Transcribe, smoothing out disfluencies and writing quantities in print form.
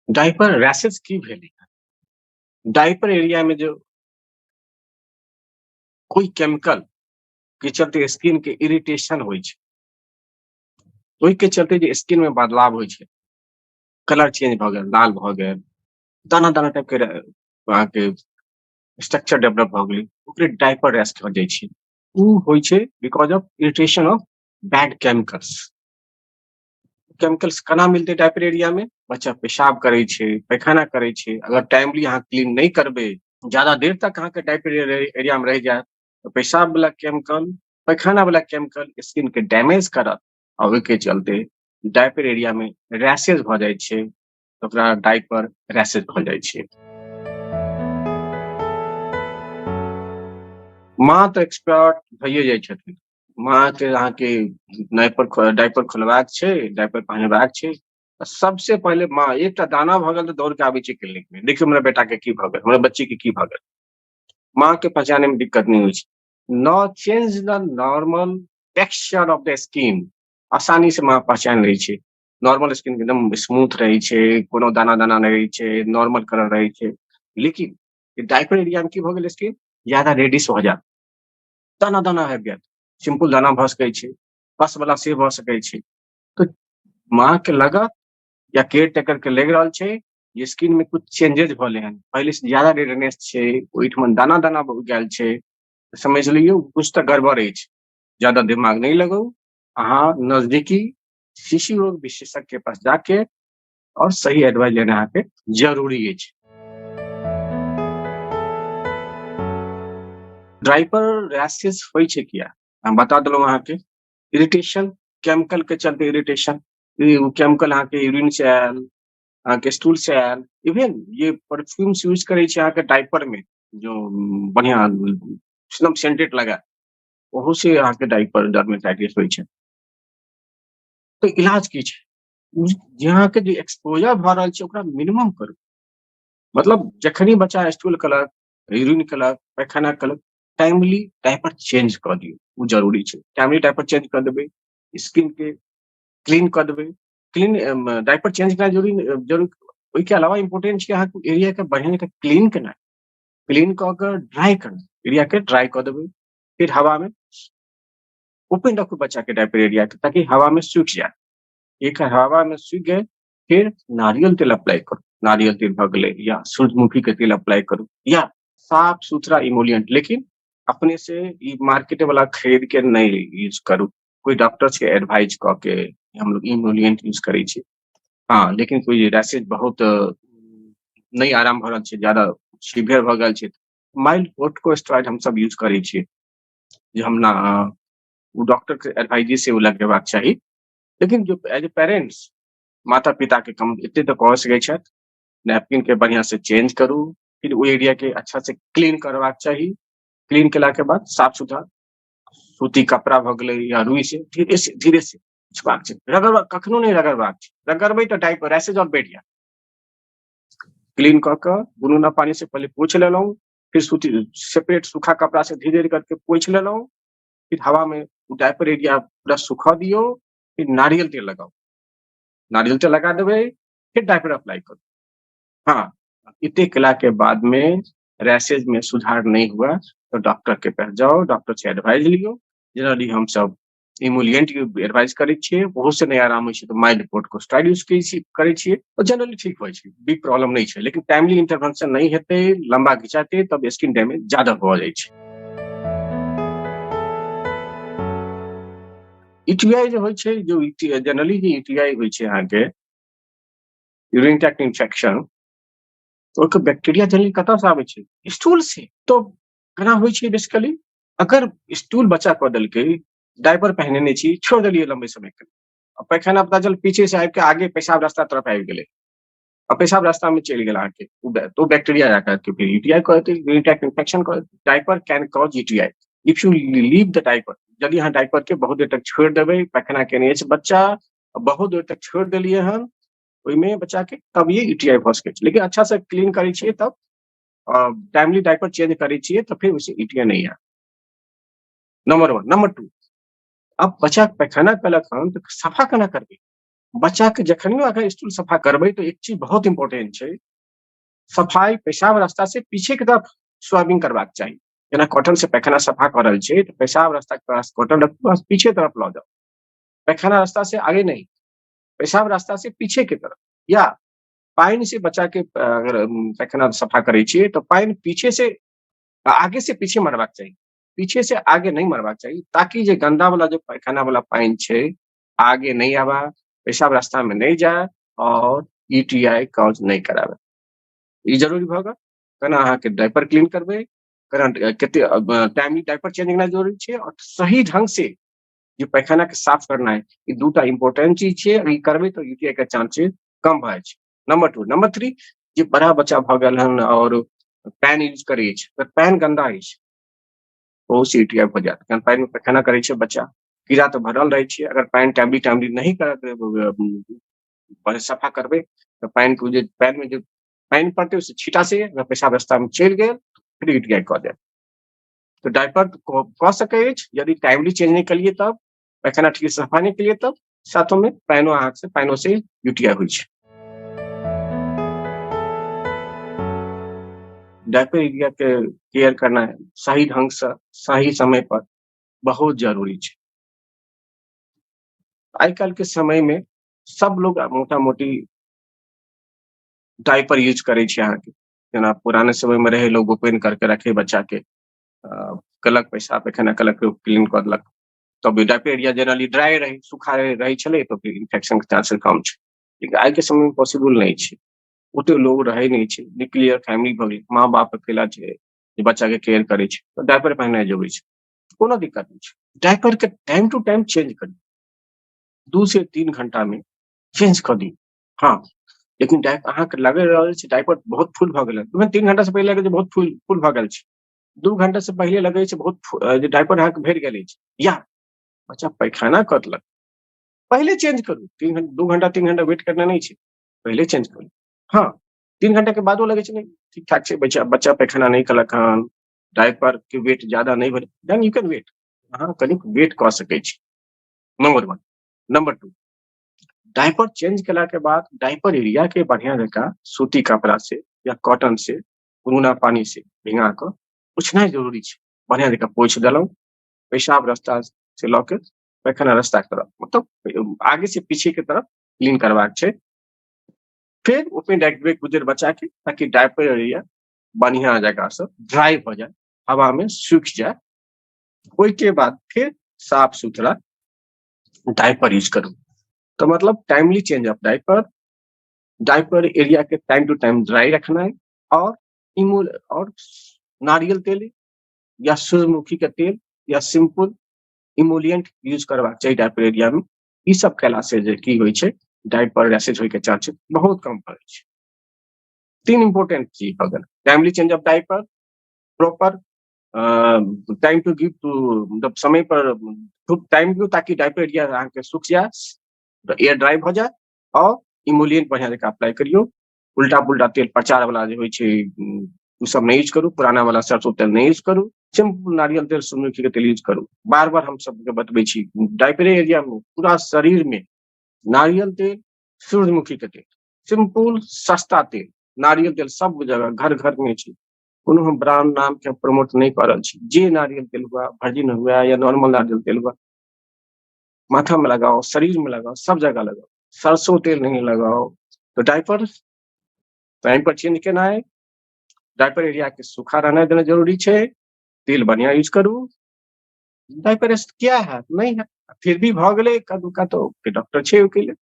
Diaper rashes की भेलै? Diaper area में जो कोई केमिकल के चलते स्किन के इरिटेशन होइ छै, ओहि के चलते जे स्किन में बदलाव होइ छै, कलर चेंज भऽ गेल, लाल भऽ गेल, दाना दाना टाइप के अहाँके स्ट्रक्चर डेवलप भऽ गेलै, ओकरे डायपर रैश कहल जाइ छै। ओ होइ छै because of irritation of bad chemicals. Chemicals केना मिलतै डायपर एरिया में? बच्चा पेशाब करै छै, पैखाना करै छै, अगर टाइमली अहाँ क्लीन नहि करबै, ज्यादा देर तक अहाँके डायपर एरिया में रहि जायत, तऽ पेशाब वाला केमिकल, पैखाना वाला केमिकल स्किन के डैमेज करत आ ओहिके चलते डायपर एरिया में रैशेज भऽ जाइ छै, ओकरा डायपर रैशेज भऽ जाइ छै। माँ तऽ एक्सपर्ट भइए जाइ छथिन। माँ के अहाँके डायपर डायपर खोलबाक छै, डायपर पहिनेबाक छै, सबसे पहिले माँ एकटा दाना भऽ गेल तऽ दौड़ के आबै छै क्लिनिक में, देखियौ हमरा बेटा के की भऽ गेल, हमरा बच्ची के की भऽ गेल। माँ के पहचाने में दिक्कत नहि होइ छै। No change the normal texture of the skin, आसानी से माँ पहचान लै छै। नॉर्मल स्किन एकदम स्मूथ रहै छै, कोनो दाना दाना नहि रहै छै, नॉर्मल कलर रहै छै। लेकिन डायपर एरिया में की भऽ गेल, स्किन ज्यादा रेडिश भऽ जायत, दाना दाना आबि जायत, सिंपल दाना भऽ सकै छै, पस वाला से भऽ सकै छै। तऽ माँ के लगत या केयर टेकर के लागि रहल छै जे स्किन में कुछ चेंजेज भेलै हन, पहिले से ज्यादा रेडनेस छै, ओहिठमा दाना दाना गेल छै, समझ लियौ कुछ तऽ गड़बड़ अछि। ज्यादा दिमाग नहि लगाउ, अहाँ नजदीकी शिशु रोग विशेषज्ञ के पास जाके और सही एडवाइस लेना अहाँके जरूरी अछि। डायपर रैशेज होइ छै किया, हम बता देलहुँ अहाँके। इरिटेशन, केमिकल के चलते इरिटेशन, केमिकल अहाँके यूरिन से आयल, अहाँके स्टूल से आयल, इवन ये परफ्यूम्स यूज करै छै अहाँके डायपर में, जो बढ़िया एकदम सेंटेड लगा, ओहू से अहाँके डायपर डर्मेटाइटिस होइ छै। तऽ इलाज की छै? जे अहाँके जे एक्सपोजर भऽ रहल छै ओकरा मिनिमम करू। मतलब जखन ही बच्चा स्टूल केलक, यूरिन केलक, पैखाना केलक, टाइमली डायपर चेंज कऽ दियौ, ओ जरूरी छै। टाइमली डायपर चेंज कऽ देबै, स्किन के क्लीन कऽ देबै। क्लीन डायपर चेंज केनाइ जरूरी जरूर, ओहिके अलावा इम्पोर्टेंट छै अहाँके एरिया के बढ़िआँ जकाँ क्लीन केनाइ, क्लीन कऽ कऽ ड्राई करनाइ, एरिया के ड्राई कऽ देबै, फिर हवा में ओपन रखू बच्चा के डायपर एरिया के, ताकि हवा में सूखि जाए। एक हवा में सूखि गेल, फिर नारियल तेल अप्लाई करू, नारियल तेल भऽ गेलै या सूरजमुखी के तेल अप्लाई करू या साफ सुथरा इमोलियंट। लेकिन अपने से ई मार्केट वाला खरीद के नहि यूज करू, कोई डॉक्टर से एडवाइज कऽ के हमलोग इमोलियंट यूज करै छी। हाँ, लेकिन कोई रैशेज बहुत नहि आराम भऽ रहल छै, ज्यादा सीवियर भऽ गेल छै, माइल्ड कोर्टिकोस्टेरॉइड हमसब यूज करै छियै, जे हम ना ओ डॉक्टर के एडवाइज से ओ लगेबाक चाही। लेकिन जो एज ए पेरेंट्स, माता पिता के कम एते तऽ कऽ सकै छथि, नैपकिन के बढ़िया से चेंज करू, फिर ओहि एरिया के अच्छा से क्लीन करबाक चाही। क्लीन केला के बाद साफ सुथरा सूती कपड़ा भऽ गेलै या रुई से धीरे से धीरे से पोछबाक छै, रगड़बाक कखनो नहि रगड़बाक छै, रगड़बै तऽ डायपर रैशेज और बढ़ि जायत। क्लीन कऽ कऽ गुनगुना पानी से पहिले पोछि लेलहुँ, फिर सूती सेपरेट सूखा कपड़ा से धीरे धीरे करके पोछि लेलहुँ, फिर हवा में डायपर एरिया पूरा सुखा दियौ, फिर नारियल तेल लगाउ, नारियल तेल लगा देबै, फिर डायपर अप्लाई करू। हाँ, इतने केला के बाद में रैशेज में सुधार नहीं हुआ तो डॉक्टर के पास जाओ, डॉक्टर से एडवाइस लियो। जनरली हम सब इमोलिएंट के एडवाइस करै छियै, बहुत से नहि आराम होइ छै तऽ माइल्ड कोर्टिकोस्टेरॉइड यूज करै छियै, तऽ जनरली ठीक होइ छै, बिग प्रॉब्लम नहि छै। लेकिन टाइमली इंटरवेंशन नहि हेतै, लंबा घिचाते, तब स्किन डैमेज ज्यादा भऽ जाइ छै। यूटीआई जे होइ छै, जो जनरली जे यूटीआई होइ छै अहाँके यूरिन ट्रैक्ट इन्फेक्शन, ओकर बैक्टीरिया जनरली कतऽ से आबै छै? स्टूल से। तो केना होइ छै बेसिकली, अगर स्टूल बच्चा कऽ देलकै, डायपर पहिनेने छी, छोड़ि देलियै लंबे समय के, पैखाना पता चल पीछे से आबि के आगे पेशाब रास्ता तरफ आबि गेलै, आ पेशाब रास्ता में चलि गेल अहाँके, तो बैक्टीरिया जाकर के फिर यूटीआई कऽ देतै, यूरिन ट्रैक्ट इन्फेक्शन कऽ देतै। Diaper can cause UTI if you leave the diaper. यदि अहाँ डायपर के बहुत देर तक छोड़ि देबै, पैखाना केने अछि बच्चा, बहुत देर तक छोड़ि देलियै हन ओहिमे बच्चा के, तब ये यूटीआई भऽ सकै छै। लेकिन अच्छा से क्लीन करै छियै तब, टाइमली डायपर चेंज करै छियै तऽ फिर ओहिसे यूटीआई नहि आयत। नंबर 1। नंबर 2, अब बच्चा पैखाना केलक हन तऽ सफा केना करबै? बच्चा के जखनियो अगर स्टूल सफा करबै तऽ एक चीज बहुत इम्पोर्टेंट छै, सफाई पेशाब रास्ता से पीछे के तरफ स्वाबिंग करबाक चाही। जेना कॉटन से पैखाना सफा कऽ रहल छी तऽ पेशाब रास्ता के पास कॉटन रखू, पीछे तरफ लऽ जाउ, पैखाना रास्ता से आगे नहीं, पेशाब रास्ता से पीछे के तरफ। या पानि से बच्चा के अगर पैखाना सफा करै छियै तऽ पानि पीछे से आगे से पीछे मारबाक चाही, पीछे से आगे नहीं मारबाक चाही, ताकि जे गंदा वाला जो पैखाना वाला पानि छै आगे नहीं आवा, पेशाब रास्ता में नहीं जाए और यूटीआई कॉज नहीं करावे। ई जरूरी भऽ गेल। केना अहाँके डायपर क्लीन करबै, केना कते टाइमली डायपर चेंज करनाइ जरूरी छै, और सही ढंग से जे पैखाना के साफ करनाइ, ई दूटा इम्पोर्टेंट चीज छै। ई करबै तऽ यूटीआई के चांसेस कम भऽ जाइ छै। नंबर 2। नंबर 3, जे बड़ा बच्चा भऽ गेल हन और पैन यूज करै अछि, तऽ पैन गंदा अछि, ओहू से यूटीआई भऽ जायत। कारण पानि मे पैखाना करै छै बच्चा, कीड़ा तऽ भरल रहै छै। अगर पानि टाइमली टाइमली नहीं करत, सफा करबै तऽ पानि के जे पैन मे जे पानि पड़तै ओहिसँ छीटा से अगर पेशाब रास्ता मे चलि गेल फिर यूटीआई कऽ देत। तऽ डायपर कऽ सकै अछि यदि टाइमली चेंज नहि केलियै तब, पैखाना ठीक से सफा नहि केलियै तब, साथो में पानिओ अहाँ से पानिओ से यूटीआई होइ छै। डायपर एरिया के केयर करना सही ढंग से सही समय पर बहुत जरूरी छै। आइ काल्हि के समय में सब लोग मोटा मोटी डायपर यूज करै छै अहाँके। जेना पुराने समय में रहे लोग ओपन करके रखे बच्चा के, कलक पैसा पैखाना कलक क्लीन कऽ देलक, तब डायपर एरिया जनरली ड्राई रहे, सूखा रहै छलै, तऽ फिर इन्फेक्शन के चांसेस कम छै। लेकिन आइ के समय में पॉसिबल नहि छै, ओते लोग रहै नहि छै, न्यूक्लियर फैमिली भऽ गेल, माँ बाप अकेला छै जे बच्चा के केयर करै छै, तऽ डायपर पहिनाइ जरूरी छै। कोनो दिक्कत नहि छै, डायपर के टाइम टू टाइम चेंज करी, 2 से 3 घंटा में चेंज कऽ दियौ। हाँ, लेकिन अहाँके लागि रहल छै डायपर बहुत फुल भऽ गेल, 3 घंटा से पहिले लगै छै बहुत फुल भऽ गेल छै, 2 घंटा से पहिले लगै छै बहुत जे डायपर अहाँके भरि गेल अछि, या बच्चा पैखाना कऽ देलक, पहिले चेंज करू। 2 घंटा 3 घंटा वेट करना नहि छै, पहिले चेंज करू। हाँ, 3 घंटा के बादो लगै छै नहि ठीक ठाक छै, बच्चा पैखाना नहि कलक हन, डायपर के वेट ज्यादा नहि भेल, देन you can wait, अहाँ कनिक वेट कऽ सकै छी। नंबर 1। नंबर 2, डायपर चेंज केला के बाद डायपर एरिया के बढ़िया जकाँ सूती कपड़ा से या कॉटन से गुनगुना पानी से भिंगा कऽ पोछनाइ जरूरी छै। बढ़िया जकाँ पोछि देलहुँ, पेशाब रास्ता से लऽ के पैखाना रास्ता के तरफ, मतलब आगे से पीछे के तरफ क्लीन करबाक छै। फेर ओपन रखबै गुजर बच्चा के, ताकि डायपर एरिया बढ़िया जगह से ड्राई भऽ जाए, हवा में सूखि जाए। ओहिके बाद फिर साफ सुथरा डायपर यूज करू। तऽ मतलब timely change of diaper, diaper area के टाइम टू टाइम ड्राई रखनाइ, और इमोल और नारियल तेल या सूर्यमुखी के तेल या सिंपल इमोलिएंट यूज करबाक चाही डायपर एरिया में। ई सब केला से जे की होइ छै, डायपर रैशेज होय के चांस बहुत कम भऽ जाइ छै। 3 इम्पोर्टेंट चीज भऽ गेल, timely change of diaper, proper time to give to, मतलब समय पर खूब टाइम दियौ ताकि डायपर एरिया अहाँके सूख जाए, एयर ड्राई भऽ जाए, और इमोलिएंट बढ़िया जकाँ अप्लाई करियौ। उल्टा पुल्टा तेल प्रचार वाला जे होइ छै ओ सब नहि यूज करू, पुराना वाला सरसों तेल नहि यूज करू, सिंपल नारियल तेल सूर्यमुखी के तेल यूज करू। बार बार हम सबके बतबै छी, डायपरे एरिया में पूरा शरीर में नारियल तेल, सूर्यमुखी के तेल, सिंपल सस्ता तेल, नारियल तेल सब जगह घर घर में छै। कोनो हम ब्रांड नाम के प्रमोट नहि कऽ रहल छी, जे नारियल तेल हुआ, वर्जिन हुआ या नॉर्मल नारियल तेल हुआ, माथा में लगाओ, शरीर में लगाओ, सब जगह लगाओ, सरसों तेल नहीं लगाओ। तो डायपर टाइम पर चेंज केनाइ, डायपर एरिया के सूखा रहना देना जरूरी छै, तेल बढ़िया यूज करू। डायपर किया है नहीं है, फिर भी भऽ गेलै एका दुक्का तऽ डॉक्टर छै ओहिके लेल।